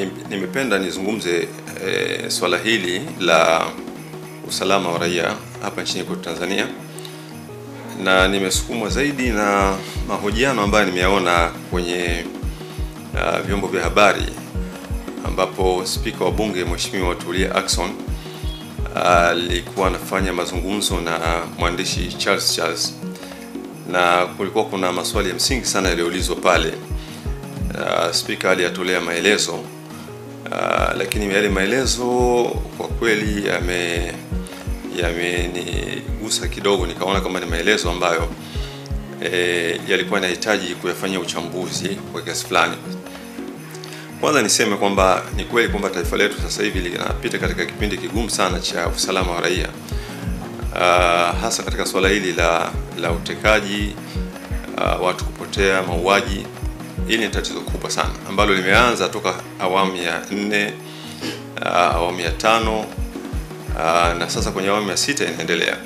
Nimependa nizungumze swala hili la usalama wa raia hapa nchini kwetu Tanzania, na nimesukumwa zaidi na mahojiano ambayo nimeyaona kwenye vyombo vya habari, ambapo Spika wa Bunge Mheshimiwa Tulia Ackson alikuwa anafanya mazungumzo na mwandishi Charles, na kulikuwa kuna maswali ya msingi sana yaliyoulizwa pale. Spika aliyatolea maelezo, lakini yale maelezo kwa kweli yamenigusa kidogo, nikaona kama ni maelezo ambayo yalikuwa yanahitaji kuyafanyia uchambuzi kwa kiasi fulani. Kwanza niseme kwamba ni kweli kwamba taifa letu sasa hivi linapita katika kipindi kigumu sana cha usalama wa raia, hasa katika swala hili la utekaji, watu kupotea, mauaji. Hili ni tatizo kubwa sana ambalo limeanza toka awamu ya 4, awamu ya 5, na sasa kwenye awamu ya 6 inaendelea.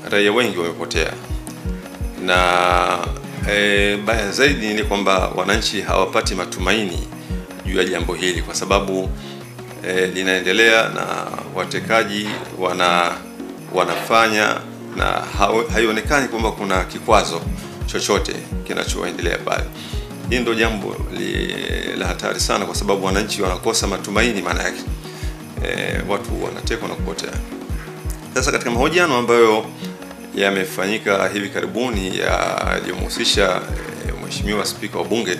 Raia wengi wamepotea, na baya zaidi ni kwamba wananchi hawapati matumaini juu ya jambo hili, kwa sababu linaendelea na watekaji wanafanya na haionekani kwamba kuna kikwazo chochote kinachoendelea pale. Hii ndio jambo la hatari sana, kwa sababu wananchi wanakosa matumaini, maana yake watu wanatekwa na kupotea. Sasa katika mahojiano ambayo yamefanyika hivi karibuni yaliyomhusisha Mheshimiwa Spika wa Bunge,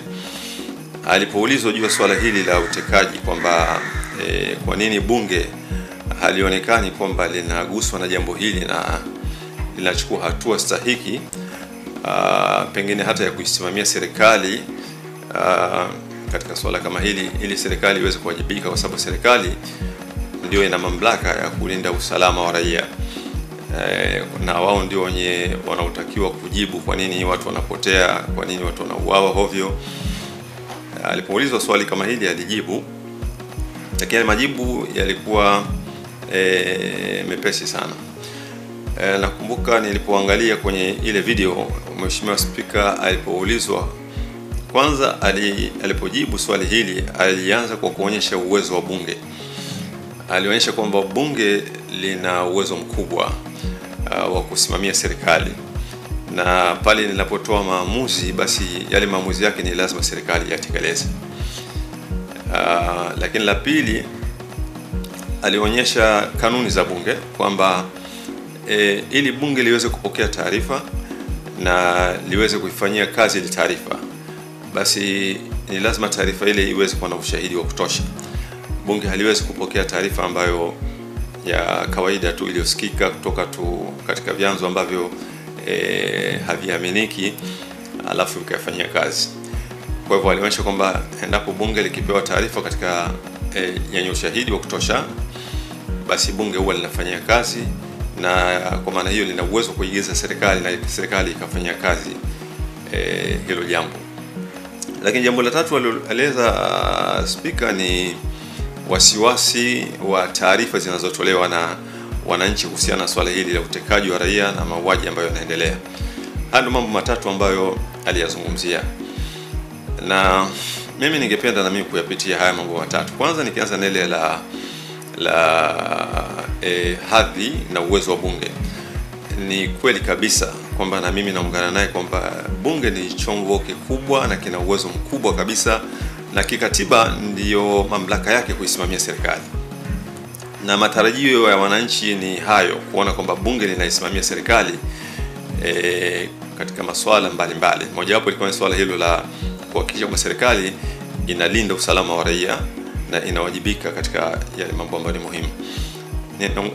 alipoulizwa juu ya swala hili la utekaji, kwamba kwa nini bunge halionekani kwamba linaguswa na jambo hili na linachukua hatua stahiki, pengine hata ya kuisimamia serikali katika swala kama hili, ili serikali iweze kuwajibika, kwa sababu serikali ndio ina mamlaka ya kulinda usalama wa raia, na wao ndio wenye wanaotakiwa kujibu kwa nini watu wanapotea, kwa nini watu wanauawa hovyo. Alipoulizwa swali kama hili alijibu, lakini majibu yalikuwa mepesi sana. Nakumbuka nilipoangalia kwenye ile video, Mheshimiwa Spika alipoulizwa kwanza, alipojibu swali hili alianza kwa kuonyesha uwezo wa bunge. Alionyesha kwamba bunge lina uwezo mkubwa wa kusimamia serikali, na pale linapotoa maamuzi basi yale maamuzi yake ni lazima serikali yatekeleze. Lakini la pili, alionyesha kanuni za bunge kwamba ili bunge liweze kupokea taarifa na liweze kuifanyia kazi ile taarifa, basi ni lazima taarifa ile iweze kuwa na ushahidi wa kutosha. Bunge haliwezi kupokea taarifa ambayo ya kawaida tu iliyosikika kutoka tu katika vyanzo ambavyo haviaminiki alafu ikafanyia kazi. Kwa hivyo alionyesha kwamba endapo bunge likipewa taarifa katika yenye ushahidi wa kutosha, basi bunge huwa linafanyia kazi, na kwa maana hiyo lina uwezo kuigiza serikali na serikali ikafanyia kazi hilo jambo. Lakini jambo la tatu alieleza Spika ni wasiwasi wa taarifa zinazotolewa na wananchi kuhusiana na swala hili la utekaji wa raia na mauaji ambayo yanaendelea. Haya ndio mambo matatu ambayo aliyazungumzia, na mimi ningependa na mimi kuyapitia haya mambo matatu. Kwanza nikianza na ile la hadhi na uwezo wa bunge. Ni kweli kabisa kwamba na mimi naungana naye kwamba bunge ni chombo kikubwa na kina uwezo mkubwa kabisa, na kikatiba ndiyo mamlaka yake kuisimamia serikali. Na matarajio ya wananchi ni hayo, kuona kwamba bunge linaisimamia serikali katika masuala mbalimbali. Mojawapo ilikuwa ni swala hilo la kuhakikisha kwamba serikali inalinda usalama wa raia na inawajibika katika yale mambo ambayo ni muhimu.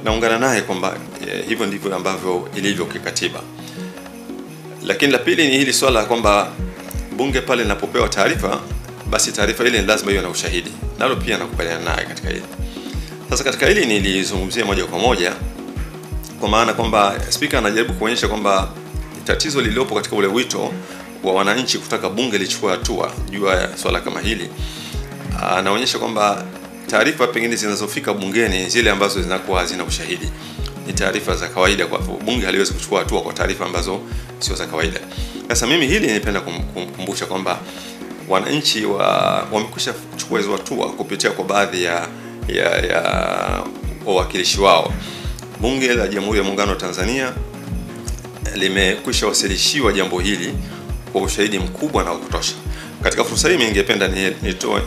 Naungana naye kwamba hivyo ndivyo ambavyo ilivyo kikatiba. Lakini la pili ni hili swala kwamba bunge pale linapopewa taarifa, basi taarifa ile ni lazima iwe na ushahidi. Nalo pia nakubaliana naye katika hili. Sasa katika hili nilizungumzia moja kwa moja, kwa maana kwamba Spika anajaribu kuonyesha kwamba tatizo lililopo katika ule wito wa wananchi kutaka bunge lichukue hatua juu ya swala kama hili, anaonyesha kwamba taarifa pengine zinazofika bungeni zile ambazo zinakuwa hazina ushahidi ni taarifa za kawaida, kwa hivyo bunge haliwezi kuchukua hatua kwa taarifa ambazo sio za kawaida. Sasa mimi hili nipenda kumkumbusha kwamba Wananchi wamekwisha chukua hizo hatua kupitia kwa baadhi ya wawakilishi wao. Bunge la Jamhuri ya Muungano wa Tanzania limekwisha wasilishiwa jambo hili kwa ushahidi mkubwa na wa kutosha. Katika fursa hii ningependa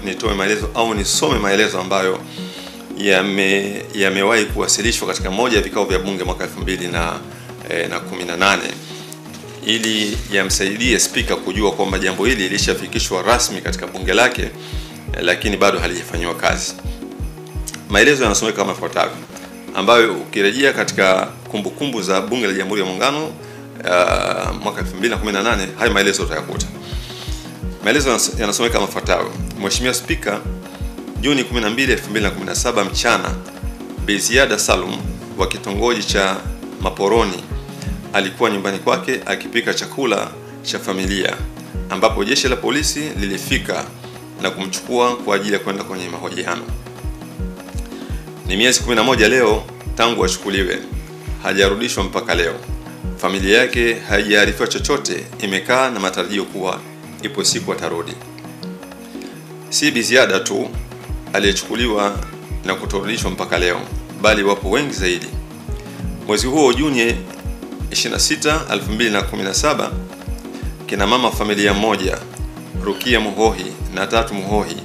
nitoe maelezo au nisome maelezo ambayo yamewahi kuwasilishwa katika moja ya vikao vya bunge mwaka 2018 ili yamsaidie spika kujua kwamba jambo hili lilishafikishwa rasmi katika bunge lake, lakini bado halijafanywa kazi. Maelezo yanasomeka kama ifuatavyo, ambayo ukirejea katika kumbukumbu za Bunge la Jamhuri ya Muungano mwaka 2018 haya maelezo utayakuta. Maelezo yanasomeka kama ifuatavyo. Mheshimiwa Spika, Juni 12, 2017 mchana, Bi Ziada Salum wa kitongoji cha Maporoni alikuwa nyumbani kwake akipika chakula cha familia, ambapo jeshi la polisi lilifika na kumchukua kwa ajili ya kwenda kwenye mahojiano. Ni miezi 11 leo tangu achukuliwe, hajarudishwa mpaka leo. Familia yake haijaarifiwa chochote, imekaa na matarajio kuwa ipo siku atarudi. Si Bi Ziada tu aliyechukuliwa na kutorudishwa mpaka leo, bali wapo wengi zaidi. Mwezi huo Juni 26, 2017, kina mama familia moja, Rukia Muhohi na Tatu Muhohi,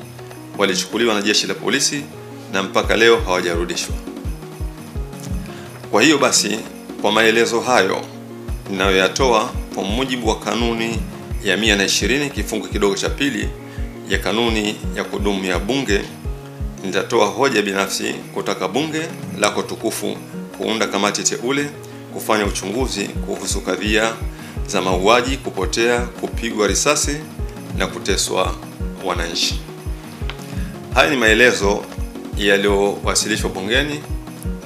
walichukuliwa na jeshi la polisi na mpaka leo hawajarudishwa. Kwa hiyo basi, kwa maelezo hayo ninayoyatoa kwa mujibu wa kanuni ya 120 kifungu kidogo cha pili ya kanuni ya kudumu ya bunge, nitatoa hoja binafsi kutaka bunge lako tukufu kuunda kamati teule kufanya uchunguzi kuhusu kadhia za mauaji, kupotea, kupigwa risasi na kuteswa wananchi. Haya ni maelezo yaliyowasilishwa bungeni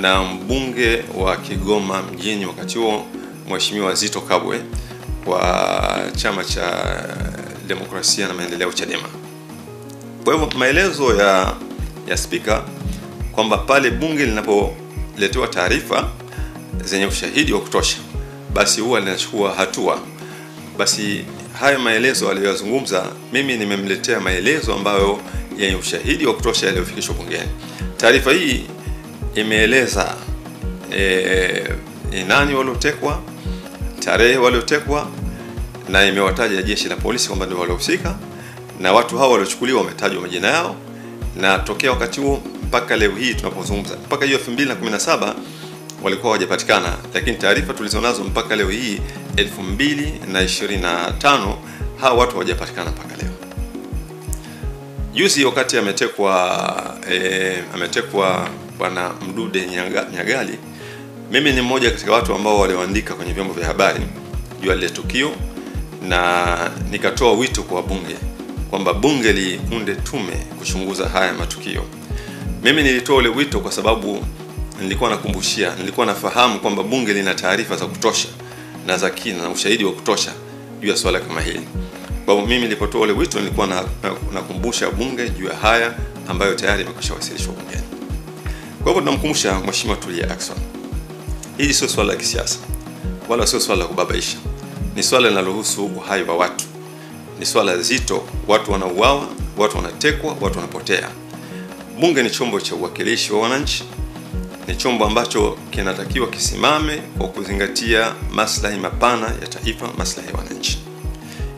na mbunge wa Kigoma mjini wakati huo, Mheshimiwa Zitto Kabwe wa Chama cha Demokrasia na Maendeleo, Chadema. Kwa hivyo maelezo ya spika kwamba pale bunge linapoletewa taarifa zenye ushahidi wa kutosha, basi huwa linachukua hatua. Basi haya maelezo aliyozungumza, mimi nimemletea maelezo ambayo yenye ushahidi wa kutosha yaliyofikishwa bungeni. Taarifa hii imeeleza ni nani waliotekwa, tarehe waliotekwa, na imewataja jeshi la polisi kwamba ndio waliohusika, na watu hao waliochukuliwa wametajwa majina yao, na tokea wakati huo mpaka leo hii tunapozungumza, mpaka hiyo 2017 walikuwa hawajapatikana, lakini taarifa tulizonazo mpaka leo hii 2025 hawa watu hawajapatikana mpaka leo. Juzi wakati ametekwa bwana Mdude Nyagali, mimi ni mmoja katika watu ambao walioandika kwenye vyombo vya habari juu ya tukio, na nikatoa wito kwa bunge kwamba bunge liunde tume kuchunguza haya matukio. Mimi nilitoa ule wito kwa sababu nilikuwa nakumbushia, nilikuwa nafahamu kwamba bunge lina taarifa za kutosha na za kina na ushahidi wa kutosha juu ya swala kama hili. Kwa hivyo mimi nilipotoa ule wito nilikuwa nakumbusha bunge juu ya haya ambayo tayari yamekwishawasilishwa bungeni. Kwa hivyo tunamkumbusha Mheshimiwa Tulia Ackson, hili sio swala la kisiasa wala sio swala la kubabaisha. Ni swala linalohusu uhai wa watu. Ni swala zito, watu wanauawa, watu wanatekwa, watu wanapotea. Bunge ni chombo cha uwakilishi wa wananchi. Ni chombo ambacho kinatakiwa kisimame kwa kuzingatia maslahi mapana ya taifa, maslahi ya wananchi.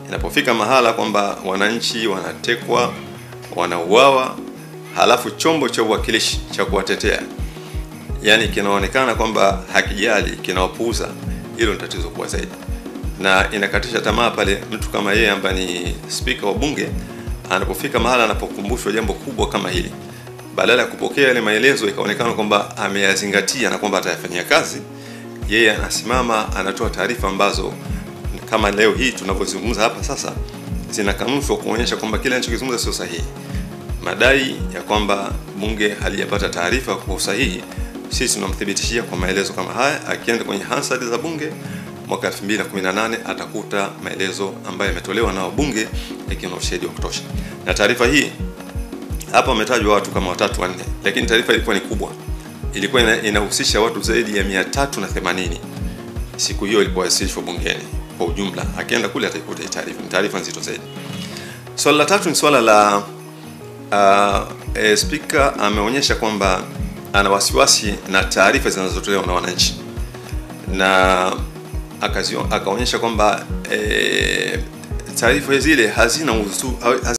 Inapofika mahala kwamba wananchi wanatekwa, wanauawa, halafu chombo cha uwakilishi cha kuwatetea, yani kinaonekana kwamba hakijali, kinawapuuza, hilo ni tatizo kubwa zaidi. Na inakatisha tamaa pale mtu kama yeye ambaye ni spika wa bunge anapofika mahala anapokumbushwa jambo kubwa kama hili, badala ya kupokea yale maelezo ikaonekana kwamba ameyazingatia na kwamba atayafanyia kazi, yeye anasimama anatoa taarifa ambazo kama leo hii tunavyozungumza hapa sasa zinakanushwa kuonyesha kwamba kile anachokizungumza sio sahihi. Madai ya kwamba bunge halijapata taarifa kwa usahihi, sisi tunamthibitishia kwa maelezo kama haya. Akienda kwenye Hansard za bunge mwaka 2018 atakuta maelezo ambayo yametolewa na bunge yakiwa na ushahidi wa kutosha. Na taarifa hii hapa wametajwa watu kama 3 4, lakini taarifa ilikuwa ni kubwa. Ilikuwa inahusisha watu zaidi ya 380 siku hiyo ilipowasilishwa bungeni kwa ujumla. Akienda kule ataikuta hii taarifa, ni taarifa nzito zaidi. Swala la tatu ni swala la Spika ameonyesha kwamba ana wasiwasi na taarifa zinazotolewa na wananchi, na akaonyesha kwamba taarifa zile hazina